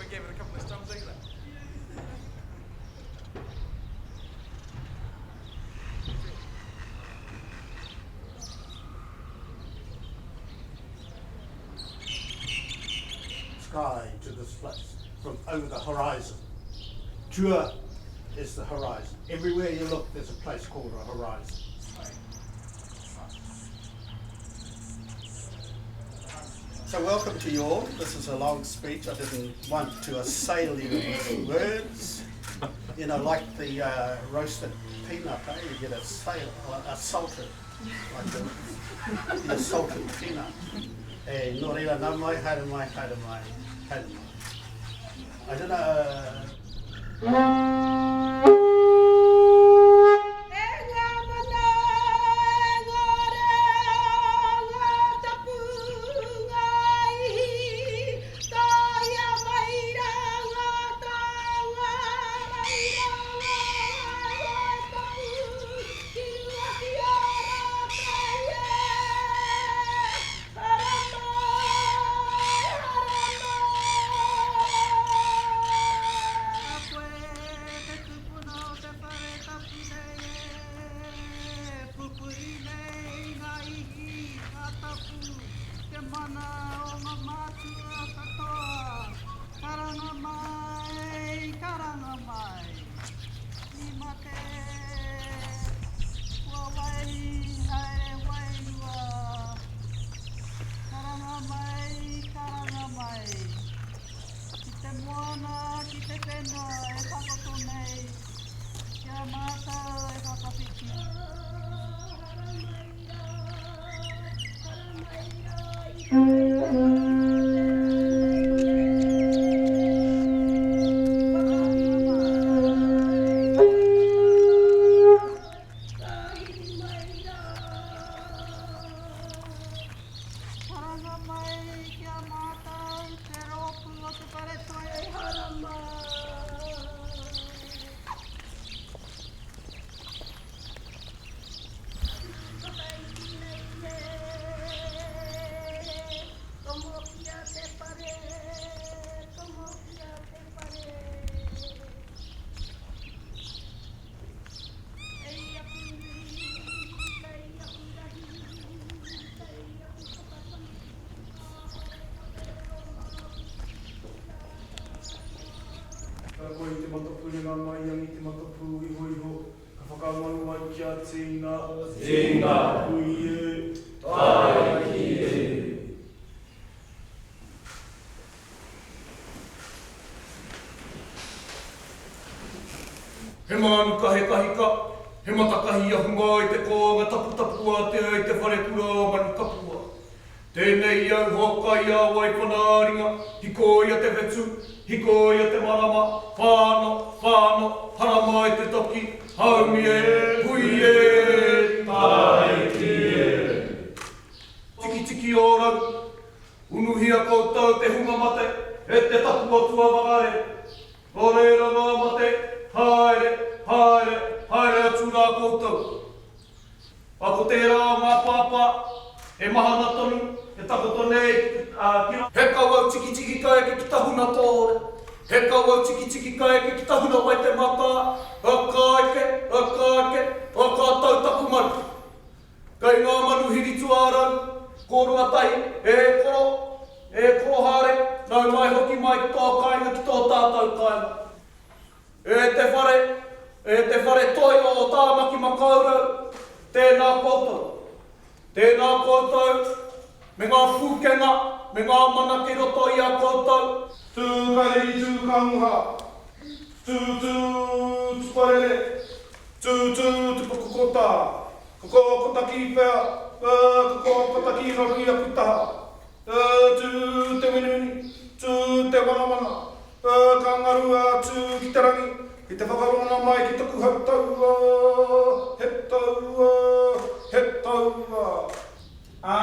Gave it a couple of strums either. Sky to this place from over the horizon. Tua is the horizon. Everywhere you look, there's a place called a horizon. So welcome to you all. This is a long speech. I didn't want to assail you with words. You know, like the uh, roasted peanut, eh? you get assail, uh, assaulted, like the, the assaulted peanut. E, nō reira, nau mai, haere mai, haere mai, haere mai. I don't know. Uh... E ngā mana, e ngā reo, ngā tapu, ngā ihi, tāia mai rā ngā taonga, mai rā ngā waewae tapu, ki runga ki ō rātou e. Haramai, haramai. A koe te tupuna o te whare tapu nei e pupuri nei ngā ihi, ngā tapu, te mana o ngā mātua katoa. Karanga mai, karanga mai, i mate, kua wai haere wairua. Karanga mai, karanga mai. Ki te moana, ki te whenua e takoto nei, ki a mātou e whakawhiti. Haramai rā, haramai rā i te whenua te rangi e. Whakahī mai, whakahī mai rā. Karanga mai ki a mātou te rōpū o Te Whare Toi e haramai. Whakaiti nei e, tomokia te whare, tomokia te whare. Kei aku nui, kei aku rahi, kei aku whakatangi, Ka koe i te matapurenga mai angi te matapū ihoiho, ka whakamaru ai kia tīna. Tīna. Hui e. Tāiki e. He mānuka, he kahika, he matakahi ahu mai te koanga taputapu ātea i te wharekura o Manukapua. Tēnei au hōkai a Waiwhanaāringa, hikoia te whetū, hikoia te marama, whāno, whāno, haramai te toki, haumi e, hui e, tāiki e. Tikitiki ō rau, Unuhia koutou te hunga mate e te tapu atua whakarere. Nō reira ngā mate, haere, haere, haere atu rā koutou. A ko tērā o ngā pāpā, e mahana tonu, e takoto nei ki te, ā, ki. He kawau tikitiki ka eke ki tahuna tōre, he kawau tikitiki ka eke ki tahuna Waitematā, a ka eke, a ka eke, a ka tau taku maru. Kei ngā manuhiri tuārau, kōrua tahi, e koro, e koro haere, nau mai hoki mai ki tō kāinga ki tō tātou kāinga. E te whare, e te whare toi o Tāmaki Makaurau, tēnā koutou. Tēnā koutou, me ngā pūkenga, me ngā mana kei roto i a koutou. Tū kariri tū kanguha, tū tū tuparere, tū tū tupukokota, ko kota ki whea, ko kota ki raro i aku taha, tū te winiwini, tū te wanawana, ka ngaru a tū ki te rangi, ki te whakarongona mai ki taku hau taua, he taua, he taua. Ā,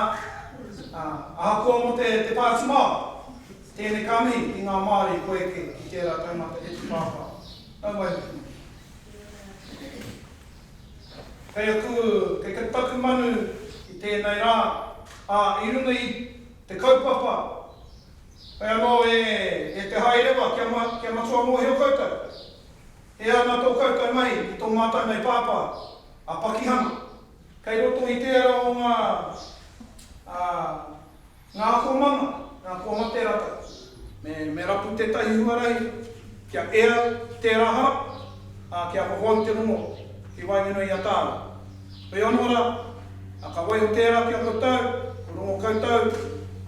ā, ahakoa mō te, te pāti Māori, tēnei ka mihi ki ngā Māori kua eke ki tērā taumata e te pāpā. Nau mai hoki mai. Kei aku, kei te taku manu i tēnei rā, ā, i runga i te kaupapa, hoi anō e, e. Kei te haerewa kia kia matua mōhio koutou. E ana tō koutou mahi ki tō mātou nei pāpā, a Pakihana. Kei roto i tērā o ngā, ā, ngā akomanga, ngā kua mate rata. Me, me rapu tētahi huarahi kia ea tērā hara, ā, kia hohou te rongo ki waenganui i a tāua. Hoi anō rā, ā, ka waiho tērā ki a koutou, ko rongo koutou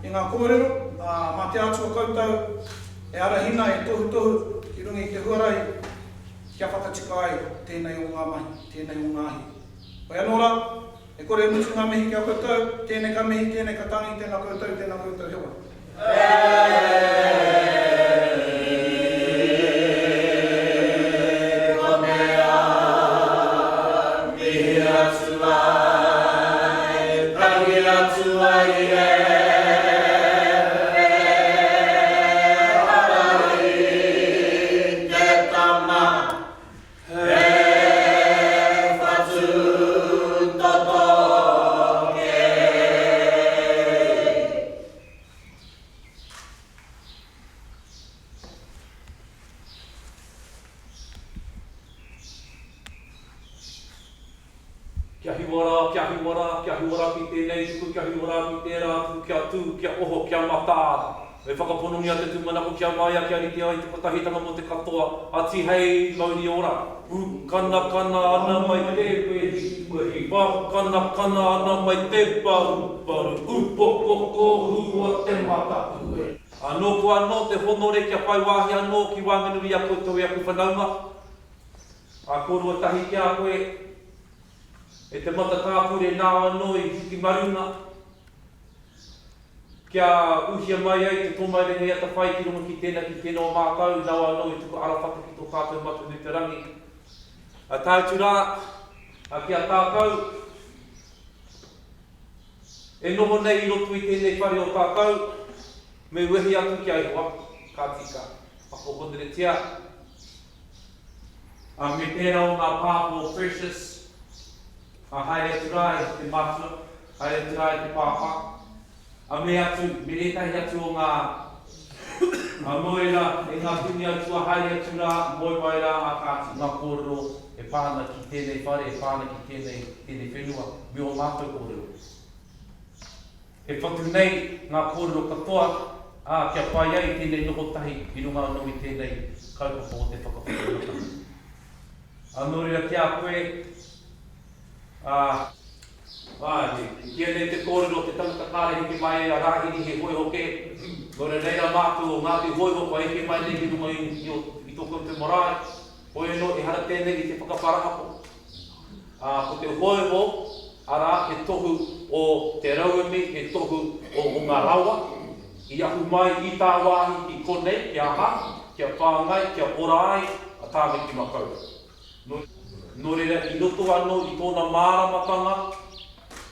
i ngā kōrero, ā, mā te Atua koutou e arahina, e tohutohu ki runga i te huarahi kia whakatika ai tēnei o ngā mahi, tēnei o ngā hē. Hoi anō rā, e kore e mutu ngā mihi ki a koutou, tēnei ka mihi, tēnei ka tangi, tēnā koutou, tēnā koutou, heoi. He whatu toto kē. Kia hiwa rā, kia hiwa rā, kia hiwa rā ki tēnei tuku, kia hiwa rā ki tērā atu, kia tū, kia oho, kia mataara. Me whakaponongia te tūmanako kia māia kia rite ai te kotahitanga mō te katoa, a Tihei mauri ora. Pūkanakana ana mai te wehi wehi, Pākanakana ana mai te paruparu, Upoko kōhua te mataku e. Anō koa anō te honore kia whai wāhi anō ki waenganui i a koutou e aku whanaunga. Ā kōrua tahi ki a koe, e te mata tāpure nāu anō i hiki marunga, kia uhia mai ai te tōmaire hei atawhai ki runga ki tēnā ki tēnā o mātou, nāu anō i tuku arawhata ki tō tātou Matua nui te Rangi. Ā tāutu rā, ā, ki a tātou, e noho nei i roto i tēnei whare o tātou, me wehi atu ki a Ihowa, ka tika, whakahoneretia. Ā, me tērā o ngā pāpā o Precious, ā, haere atu rā e te matua, haere atu rā e te pāpā, ā, me atu, me ētahi atu o ngā, ā, moe rā, e ngā tini atua, haere atu rā, moe mai rā, ā, kāti. Ngā kōrero e pā ana ki tēnei whare, e pā ana ki tēnei, tēnei whenua, me ō mātou kōrero. E whatu nei ngā kōrero katoa, ā, kia pai ai tēnei noho tahi i runga anō i tēnei kaupapa o te whakawhanaungatanga. Ā, nō reira ki a koe, ā, Āe, e kīia nei te kōrero o te tangata kāre heke mai ai a Rāhiri he hōiho kē, nō reira nei rā mātou o Ngāti Hōiho kua eke mai nei ki runga i tō koutou marae, hoi anō ehara tēnei i te whakaparahako. Ā, ko te hōiho, arā, he tohu o te rauemi, he tohu o o ngā rawa, i ahu mai i tāwāhi ki konei, kia aha, kia whāngai, kia ora ai a Tāmaki Makaurau. Nō, nō reira, i roto anō i tōna māramatanga,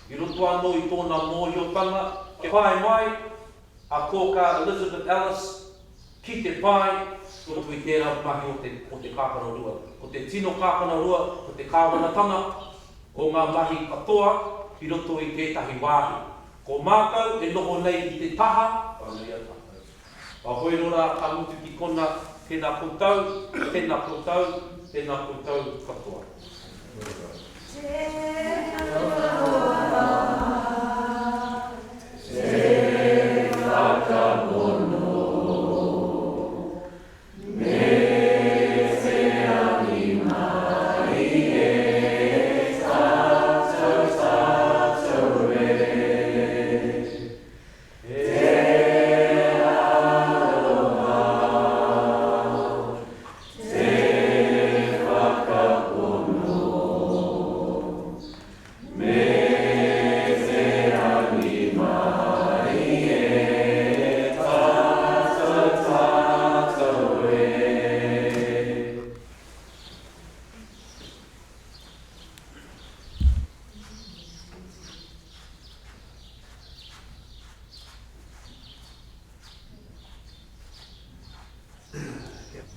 i roto anō i tōna mōhiotanga, kia pae mai a Kōkā Elizabeth Ellis ki te pae, roto i tērā mahi o te, o te kākano rua. Ko te tino kākano rua, ko te kāwanatanga o ngā mahi katoa ki roto i tētahi wāhi. Ko mātou e noho nei i te taha, whānui a tātou. Ka hoi rora ka mutu ki kona, tēnā koutou, tēnā koutou, tēnā koutou katoa. Tēnā katoa. Te whakapono me te rangimarie Tatou tatou e Te aroha Te whakapono Me te rangimarie tatou tatou e.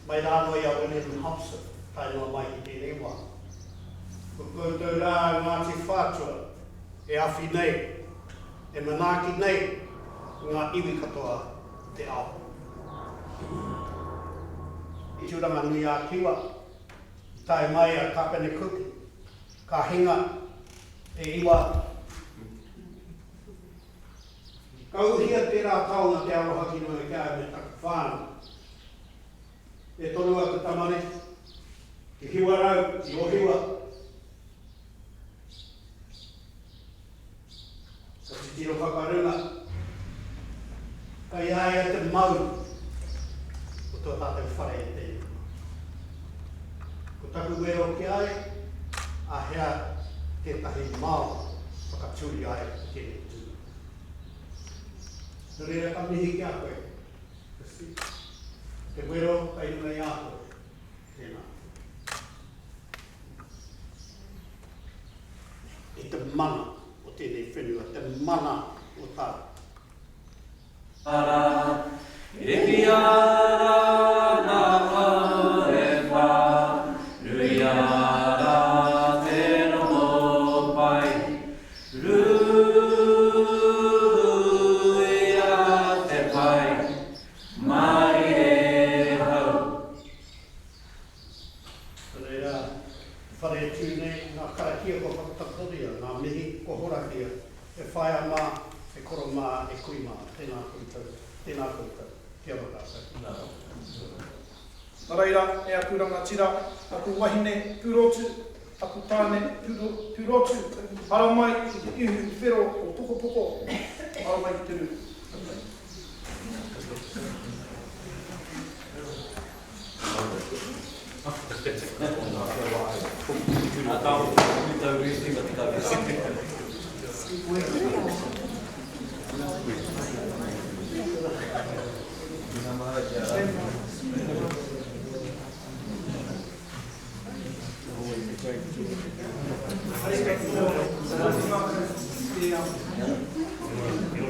Mai rā anō i a William Hobson tae noa mai ki tēnei wā. Ko koutou rā Ngāti Whātua e awhi nei, e manaaki nei i ngā iwi katoa o te ao. Tūranganui-ā-Kiwa, i tae mai a Kāpene Cook, ka hinga e iwa. Ka uhia tērā taonga te aroha ki runga ki a au me taku whānau. E toru aku tamariki, i Hiwarau, i Ohiwa. Ka titiro whakarunga, kei a ia te mau o tō tātou whare i tēnei wā. Ko taku wero ki a ia, āhea tētahi Māori whakatūria ai i tēnei tūranga. Nō reira ka mihi ki a koe, Christy, te wero kei runga i a koe, tēnā. I te mana o tēnei whenua, te mana o tāu. Ara, e whia rā ngā hau e whā, ruia rā te rongo pai, ruia te pai, mārire hau. Nō reira, te whare e tū nei, ngā karakia kua whakatakotoria, ngā mihi kua horahia, e whaea mā, e koro mā, e kui mā, tēnā koutou, tēnā koutou, kia ora tātou. Nā reira, e aku rangatira, aku wahine pūrotu, aku tāne pūrotu, ara mai ki te ihu whero o Pokopoko, ara mai ki te rū.